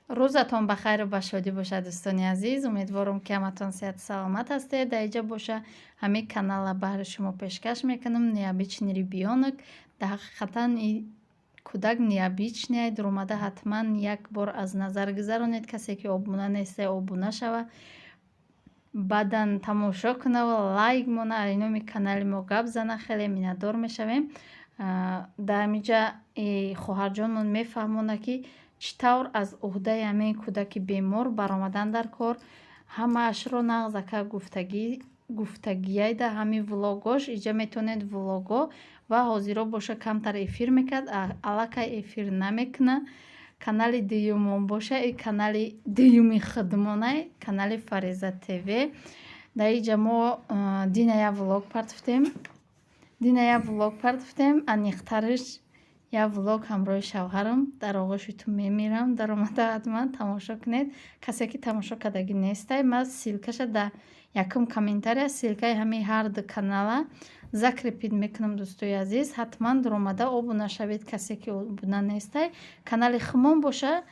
Рӯзатон ба хайру ба шодӣ бошад, дӯстони азиз. Умедворам, ки ҳаматон сеҳату саломат ҳастед. Дар инҷа боша, ҳамин канала баҳри шумо пешкаш мекунам. Необычный ребёнок. Дар ҳақиқатан и кӯдак необычный. Дуромада ҳатман як бор аз назар гузаронед. Касе ки обуна несте, обуна шава, баъдан тамошо кунава, лайк мона, ай номи канали мо гап зана, хеле миннатдор мешавем. Дар ҳаминҷа хоҳарҷонмон мефаҳмонад, ки чӣ тавр аз уҳдаи ҳамин кӯдаки бемор баромадан дар кор. Ҳамаашро нағзака гуфтагияй дар ҳамин влогош. Иҷа метавонед влого ва ҳозиро боша, камтар эфир мекард, аллакай эфир намекуна. Канали дуюмон боша, и канали дуюми худмонай, канали Фариза ТВ. Дар иҷа мо дина як влог партофтем, дина як влог партофтем, аниқтараш як влог ҳамроҳи шавҳарам «Дар оғӯши ту мемирам». Даромада ҳатман тамошо кунед, касе ки тамошо кардагӣ нестай. Ман ссылкаша дар якум комментария, ссылкаи ҳамин ҳар ду канала закрепить мекунам. Дӯстои азиз, ҳатман дуромада обуна шавед, касе ки обуна нестай. Канали хумон боша,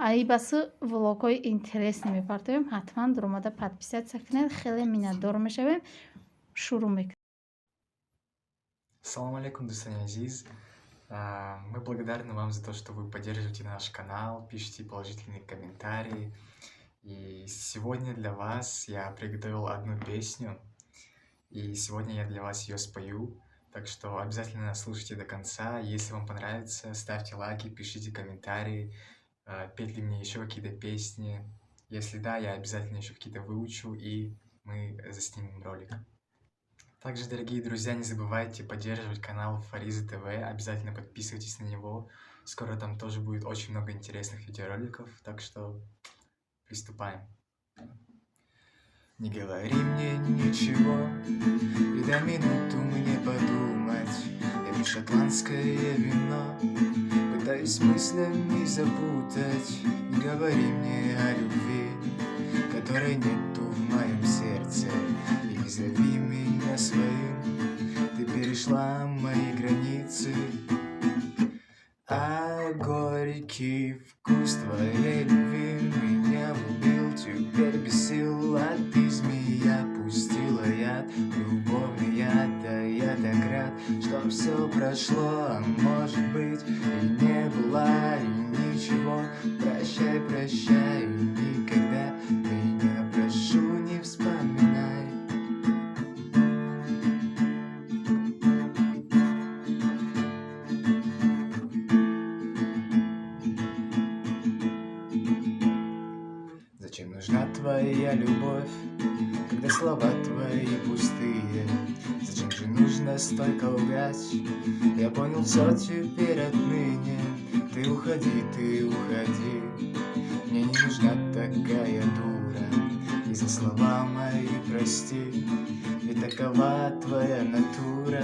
аибасу влогҳои интересный мепартоем. Ҳатман дуромада подписаться кунед, хеле миннатдор мешавем. Шурӯъ мекунем. Салом алейкум, дӯстони азиз. Мы благодарны вам за то, что вы поддерживаете наш канал, пишете положительные комментарии. И сегодня для вас я приготовил одну песню, и сегодня я для вас ее спою. Так что обязательно слушайте до конца. Если вам понравится, ставьте лайки, пишите комментарии, петь ли мне еще какие-то песни. Если да, я обязательно еще какие-то выучу, и мы заснимем ролик. Также, дорогие друзья, не забывайте поддерживать канал Фаризы ТВ, обязательно подписывайтесь на него. Скоро там тоже будет очень много интересных видеороликов, так что приступаем. Не говори мне ничего и дай минуту мне подумать. Я пью шотландское вино, пытаюсь мыслями запутать. Не говори мне о любви, которой нету в моем сердце. И не зови меня своим, ты перешла мои границы. А горький вкус твоей любви меня убил, теперь без сил. А ты, змея, пустила яд, любовный яд. А я так рад, что все прошло, а может быть, и не было, и ничего. Прощай, прощай, никогда меня, прошу, не вспоминай. Зачем нужна твоя любовь, когда слова твои пустые? Зачем же нужно столько лгать? Я понял все теперь отныне. Ты уходи, ты уходи, мне не нужна такая дура. И за слова мои прости, ведь такова твоя натура.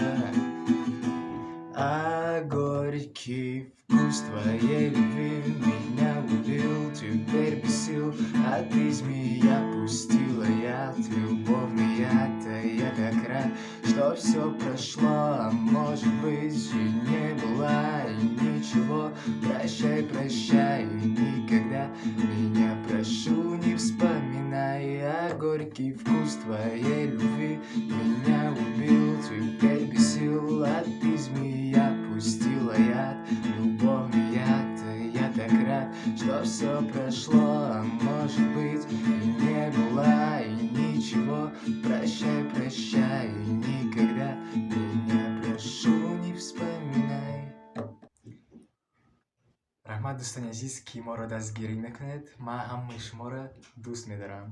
А горький вкус твоей любви меня убил, теперь без сил. А ты, змея, пустила яд, любовный яд. А я так рад, что все прошло, а может быть, и не было, и ничего. Прощай, прощай, никогда меня, прошу, не вспоминай. А горький вкус твоей любви меня убил, теперь без сил. А ты, змея, пустила яд, любовный яд. А я так рад, что все прошло, а может быть, и не было, и ничего. Прощай, прощай, никогда меня, прошу, не вспоминай. Раҳмат, дӯстони азиз, ки моро дастгирӣ мекунед. Ман ҳамаи шуморо дӯст медорам.